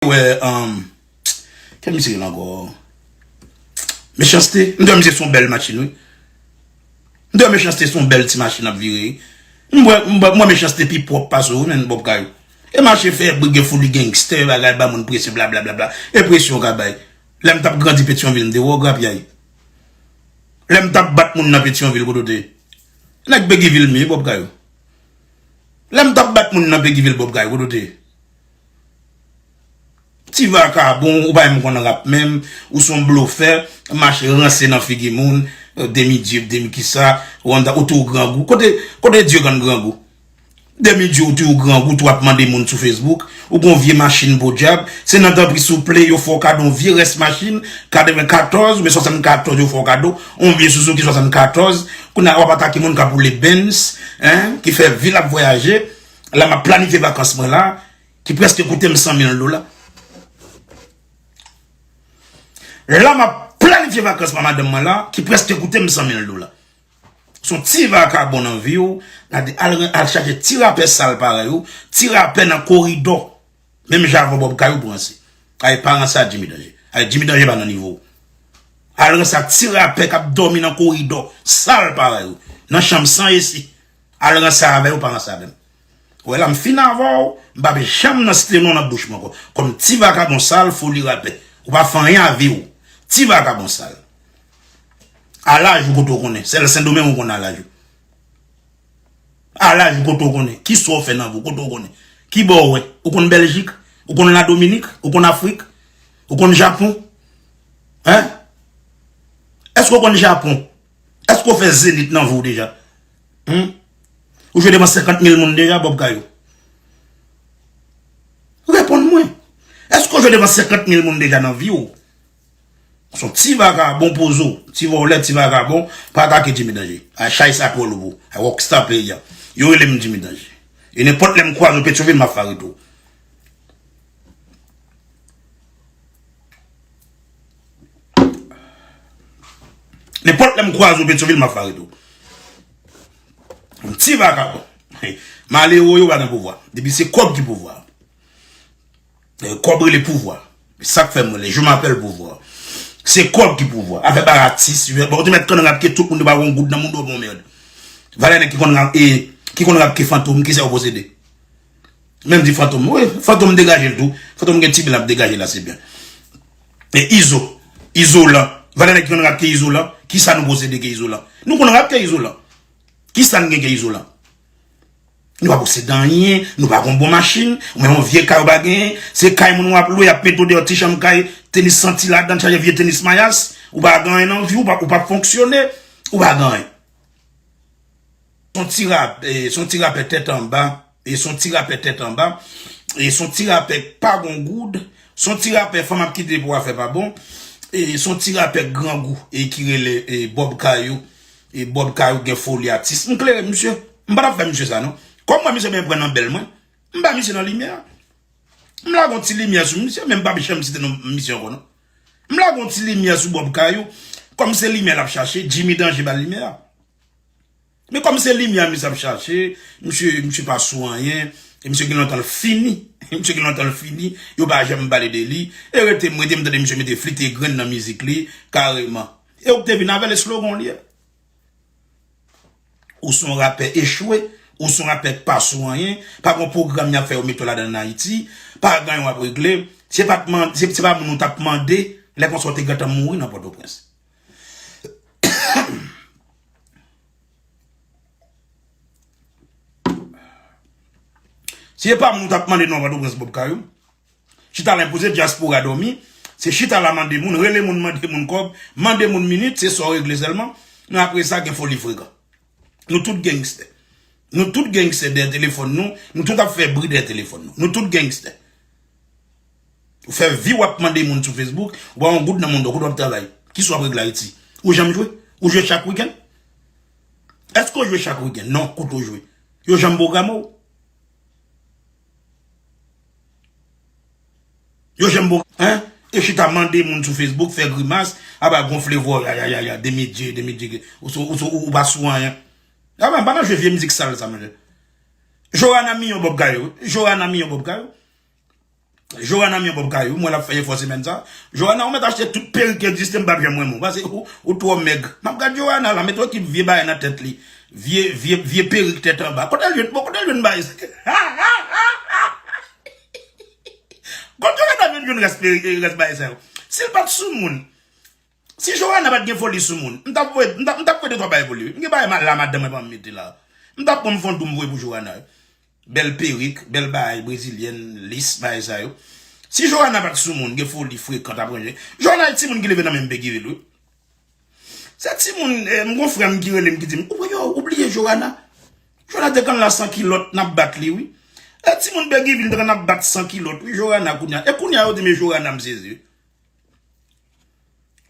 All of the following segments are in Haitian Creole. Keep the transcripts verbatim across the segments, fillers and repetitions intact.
Wè, um, kèl misye rele ankò? Mechanste. M te wè misye se yon bèl machin, wi. M te wè Mechanste se yon bèl ti machin ap vire, wi. M wè, m wè, m wè Mechanste pi pwòp pase w, wi, menn, Bob Kayou. E mache fè bri gen fouli gangstè, bagay, ba moun presyon, blablabla. E presyon w ka bay. Lè m t ap grandi Petyonvil, m te wè w grapyay. Lè m t ap bat moun nan Petyonvil, kote w te ye? Nèg Pegivil m ye, Bob Kayou. Lè m t ap bat moun nan Pegivil, Bob Kayou, kote w te ye? Ti vakabon, ou pa menm konn rap menm, ou se yon blofè, mache ranse nan figi moun, demi dye, demi kisa, ou anndan, ou tou grangou. Kote, kote Dye konn grangou? Demi dye, ou tou grangou, tou ap mande moun sou Facebook, ou gon vye machin podyab, se nan tanpri souple yo fè w kado yon vye rès machin, katrevenkatòz oubyen swasannkatòz yo fè w kado, yon vye Suzuki swasannkatòz, kounye a w ap atake moun k ap woule Benz, en, ki fè vi l ap vwayaje, la m ap planifye vakans mwen la, ki prèske koute m san mil dola. La m ap planifye vakans pa madanm mwen la, ki prèske koute m san mil dola. Se yon ti vakabon nan vi w, gade, al, al chache ti rapè sal parèy ou, ti rapè nan koridò. Menm jan avè w Bob Kayou pou ranse. Ay pa ranse a Jimmy Danje. Ay Jimmy Danje pa nan nivo w. Al ranse ak ti rapè k ap dòmi nan koridò, sal parèy ou, nan chanm san esi. Al ranse avè yo, pa ranse avè m. Wè la, m fin avè w, m p ap janm nan site non w nan bouch mwen ankò. Kòm ti vakabon sal, foli rapè. Ou pa fè anyen a vi w. Ti vakabon sal. A laj ou kote w konnen. Sèl Sendomeng ou konnen a laj ou. A laj ou kote w konnen. Kisa w fè nan vi w kote w konnen. Kibò w wè. Ou konn Bèljik? Ou konn Ladominik? Ou konn Afrik? Ou konn Japon? Hein? Èske w konn Japon? Èske w fè Zenith nan vi w deja? Hmm? Ou jwe devan senkant mil moun deja, Bob Kayou? Reponn mwen. Èske w jwe devan senkant mil moun deja nan vi w? Se yon ti vakabon poze w, ti vòlè, ti vakabon, pa atake Jimmy Danje. Ay chay sa twò lou pou. Ay rockstar peyi a. Yo rele m Jimmy Danje. E nenpòt lè m kwaze w Petyonvil, m ap fè arete w. Nenpòt lè m kwaze w Petyonvil, m ap fè arete w. Yon ti vakabon. Malere yo pa gen pouvwa. Depi se kòb ki pouvwa. Eh, kòb rele pouvwa. Se sa k fè m rele. Je m'appelle pouvwa. Se kòb ki pouvwa. Afè pa atis. Bon, ou te mèt konn rap ke tout moun te pa gon goud nan moun, ou bon mèd. Valè nèg ki konn rap, e, ki konn rap ke Fantom, kisa yo posede? Menm di Fantom, wi, Fantom degaje l tou. Fantom gen ti blan ap degaje la, se byen. E Izo, Izolan. Valè nèg ki konn rap ke Izolan. Kisa nou posede ke Izolan? Nou konn rap ke Izolan. Kisa n gen ke Izolan? Nou pa posede anyen, nou pa gon bon machin, ou menm yon vye kay ou pa genyen, se kay moun w ap lwe, y ap mete w deyò ti chanm kay, tenis santi ladan, chaje vye tenis mayas, ou pa gen anyen nan vi, ou pa, ou pa fonksyone, ou pa gen anyen. Se yon ti rap, eh, se yon ti rapè tèt anba, e se yon ti rapè tèt anba, e se yon ti rapè k pa gon goud, se yon ti rapè fanm ap kite pou afè pa bon, e se yon ti rapè grangou, e ki rele, e Bob Kayou, e Bob Kayou gen foli atis. M klere misye, m pa t ap fè misye sa non. Kòm mwen misye byen pran nan bèl mwen, m ba misye nan limyè. M lage yon ti limyè sou misye, men m p ap janm site non misye ankò non. M lage yon ti limyè sou Bob Kayou, kòm se limyè l ap chache, Jimmy Danje ba l limyè a. Men kòm se limyè misye ap chache, misye, misye pa sou anyen, e misye gen lontan l fini. Misye gen lontan l fini, yo pa janm pale de li. E rete m, rete m tande misye mete flit e grenn nan mizik li, kareman. E ou k te vin avè l, e slogan w li ye. Ou se yon rapè echwe, ou se yon rapè k pa sou anyen, pa gen yon pwogram y ap fè yo mete w ladan ann Ayiti, pa gen anyen w ap regle, se pa t man-, se, se pa moun ou t ap mande, lè konsa w te gentan mouri nan Pòtoprens. Si e pa moun ou t ap mande nan Pòtoprens, Bob Kayou, chita la enpoze dyaspora dòmi, se chita la mande moun, rele moun, mande moun kòb, mande moun minit, se sa w regle sèlman, men apre sa gen foli frekan. Nou tout gangstè. Nou tout gangstè dèyè telefòn nou, nou tout ap fè bri dèyè telefòn nou. Nou tout gangstè. Ou fè vi w ap mande moun sou Facebook, ou pa yon goud nan moun, donk ou dwe ap travay. Kisa w ap regle Ayiti? Ou janm jwe? Ou jwe chak wikenn? Èske w jwe chak wikenn? Non, kote w jwe? Yo janm pwograme w? Yo janm pwograme, hein? E chita mande moun sou Facebook, fè grimas, aba gonfle vwa, ya, ya, ya, ya, demi dye, demi dye, ou, ou, ou, ou pa sou anyen. Aba, pa nan jwe vye mizik sal sa, mesye. Jorana Miyon Bob Kayou, Jorana Miyon Bob Kayou. Johanna m yon bòb kay ou, m wè l ap fè efò semèn sa. Johanna, ou mèt achte tout perik ki egziste, m p ap janm renmen w. Paske ou, ou twò mèg. M ap gad Johanna la, mete yon ekip vye bagay nan tèt li. Vye, vye, vye perik tèt anba. Kote l jwenn, bon, kote l jwenn bagay sa? Kote Johanna vin jwenn rès perik, rès bagay sa yo? Si l pa t sou moun, si Johanna pa t gen foli sou moun, m t ap voye, m t ap, m t ap voye de twa bagay pou li wi. M gen bagay ma-, la madanm mwen pa m mete la. M t ap pran m fon dou m voye pou Johanna wi. Bèl perik, bèl bagay brezilyèn, lis, bagay sa yo. Si Johanna pa t sou moun, gen foli frekan t ap ranje. Johanna e timoun ki leve nan menm Peguiville wi. Se timoun, eh, m gon frè m ki rele m ki di m, ou yo, ou bliye Johanna? Johanna te konn la san kilòt, n ap bat li wi. E timoun Peguiville te konn ap bat san kilòt wi, Johanna kounye a. E kounye a yo di m e Johanna m sezi wi.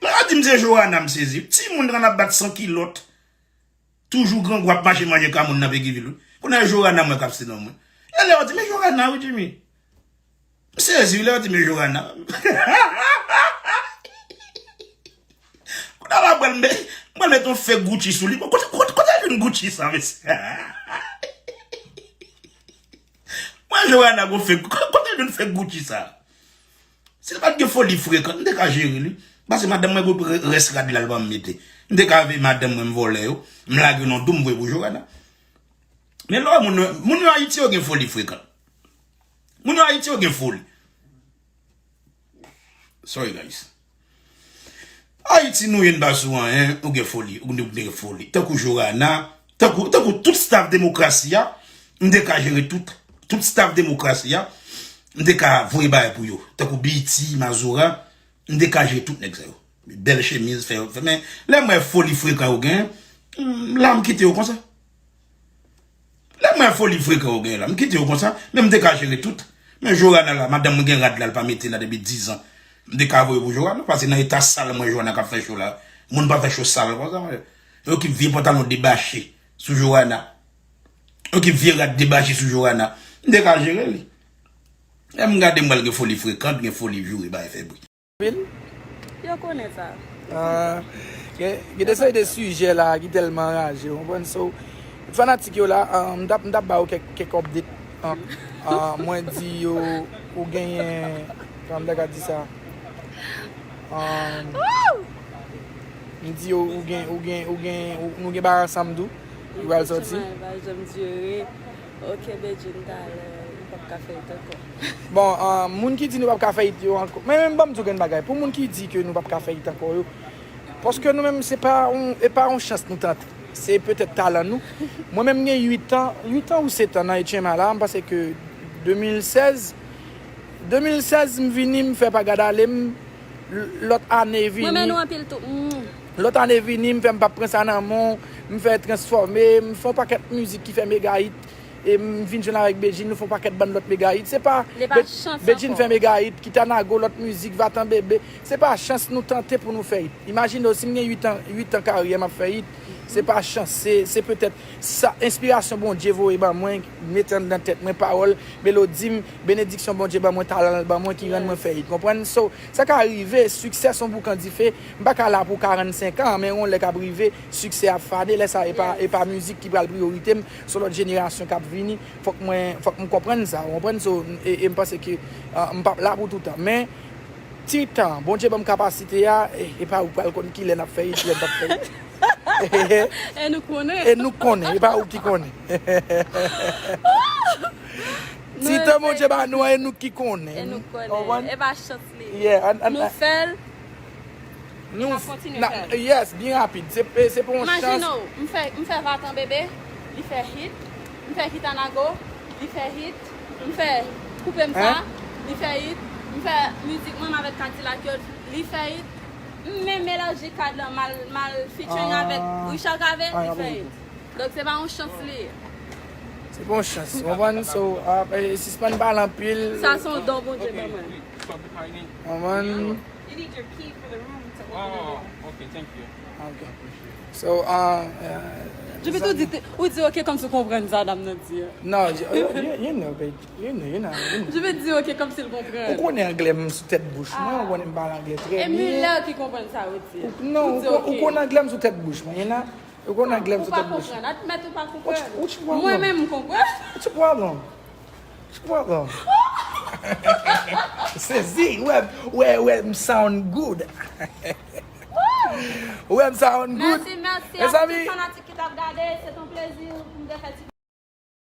Lè yo di m se Johanna m sezi. Timoun te konn ap bat san kilòt. Toujou grangou ap mache manje kamoun nan Peguiville wi. Kounye a Johanna m wè k ap se non mwen. E lè yo di m e Johanna wi Jimmy. M sezi wi lè yo di m e Johanna. Kounye a la pral m pral met yon fake Gucci sou li. Bon, kote, kote, kote l jwenn Gucci sa mesye? Mwen Johanna gon fake, kote l jwenn fake Gucci sa? Si l pa t gen foli frekan, m te ka jere li. Pase madanm mwen gon rès rad la l pa m mete. M te ka veye madanm mwen m vòlè yo. M lage nan dou m voye pou Johanna. Men lè w wè moun yo, moun yo Ayiti yo gen foli frekan. Moun yo Ayiti yo gen foli. Sorry guys. Ayiti nou ye n pa sou anyen, ou gen foli, ou gen foli. Tankou Johanna, tankou, tankou tout staff Demokrasi a, m te ka jere tout, tout staff Demokrasi a, m te ka voye bagay pou yo. Tankou B E T, Mazora, m te ka jere tout nèg sa yo. Bèl chemiz, fè, fè, men lè m wè foli frekan yo gen, m, la m kite yo konsa. Lè m wè foli frekan yo gen la, m kite yo konsa, men m te ka jere tout. Men Johanna la, madanm mwen gen rad la, l pa mete la depi diz an. M te ka voye pou Johanna, pase nan eta sal mwen Johanna k ap fè cho la. Moun pa fè cho sal konsa. Yo ki vye pantalon debache sou Johanna. Yo ki vye rad debache sou Johanna. M te ka jere li. Lè m gade m wè l gen foli frekan, gen foli joure, bay fè bri. Vil? Yo konnen sa. Ah, gen, gen de seri de sijè la ki tèlman anraje, w konprann? So, fanatik yo la, ah, m t ap, m t ap ba yo kèk, kèk update. Ah, ah, mwen di yo, ou genyen, kòman m ta ka di sa? Ah, m di yo, ou gen, ou gen, ou gen, ou, nou gen bagay ansanm tou, ki pral sòti. Janm dire. Ok, Bedjine, talè, nou p ap ka fè it ankò. Bon, ah, moun ki di nou p ap ka fè it yo ankò. Men, men ban m di w grenn bagay. Pou moun ki di ke nou p ap ka fè it ankò yo, paske nou menm, se pa yon, e pa yon chans nou tante. Se petèt talan nou. Mwen menm, m gen uit an, uit an ou sèt an nan H M A la, m panse ke de mil sèz, de mil sèz, m vini, m fè pa gad ale m, l-, lòt ane vini. Mwen men nou anpil tou. Mm. Lòt ane vini, m fè m p ap pran sa nan men w, m fè transfòme, m fè yon pakèt mizik ki fè mega hit, e m vin jwenn avèk Bedjine, nou fè yon pakèt bann lòt mega hit. Se pa Bedjine fè mega hit, Kitanago, lòt mizik, Vatan Bebe. Se pa chans nou tante pou nou fè hit. Imajine w, si m gen uit an, uit an karyè m ap fè hit, se pa chans, se, se petèt sa, enspirasyon Bondye voye ban mwen, mete anndan tèt mwen, pawòl, melodi m, benediksyon Bondye ban mwen, talan l ban mwen ki rann mwen fè hit, konprann? So, sa ka rive, siksè se yon boukan dife, m pa ka la pou karannsenk an, men yon lè k ap rive, siksè ap fane, lè sa e pa, e pa mizik ki pral priyorite m, se yon lòt jenerasyon k ap vini, fòk mwen, fòk m konprann sa, w konprann? So, e, e m panse ke, ah, m p ap la pou toutan, men, ti tan, Bondye ban m kapasite a, e, e pa ou k pral konn kilè n ap fè hit, kilè n p ap fè hit. E nou konnen. E nou konnen, e pa ou ki konnen. Ti tan Bondye ba nou an, e nou ki konnen. E nou konnen. Konprann? E pa chans li ye. Yeah, an, an, nou fè l, nou, n ap kontinye fè l. Yes, byen rapid. Se, se pa yon chans. Imajine w, m fè, m fè Vatan Bebe, li fè hit. M fè Kitanago, li fè hit. M fè Koupe m sa, li fè hit. M fè mizik mwen avèk Kadilak yo, li fè hit. M menm melaje kad lan, m al, m al featuring avèk Richard Cavé, li fè hit. Donk, se pa yon chans li ye. Se pa yon chans, w konprann? So, ah, eh, sispann pale anpil. Sa se yon don Bondye ban mwen. Konprann? You need your key for the room to open the door. Oh, okay, thank you. Okay. So, ah, eh, Jupiter, ou di, ou di ok kòmsi w konprann sa dam nan di a. No, you, you, you know, babe. You know, you know, you know. Jupiter di ok kòmsi l konprann. Ou konnen anglè m sou tèt bouch mwen, ou konnen m pale anglè trè byen. E Miller ki konprann sa ou di a. Ou, non, ou, ou konnen anglè m sou tèt bouch mwen, you know? Ou konn anglè m sou tèt bouch. Ou pa konprann. Admèt ou pa konprann. Mwen menm m konprann. What's your problem? What's your problem? Sezi, ou wè, ou wè, ou wè, m sound good. Ou wè, m sound good. Mèsi, mèsi Mes a amis. Tout fanatik ki t ap gade. Se yon plezi pou m te fè ti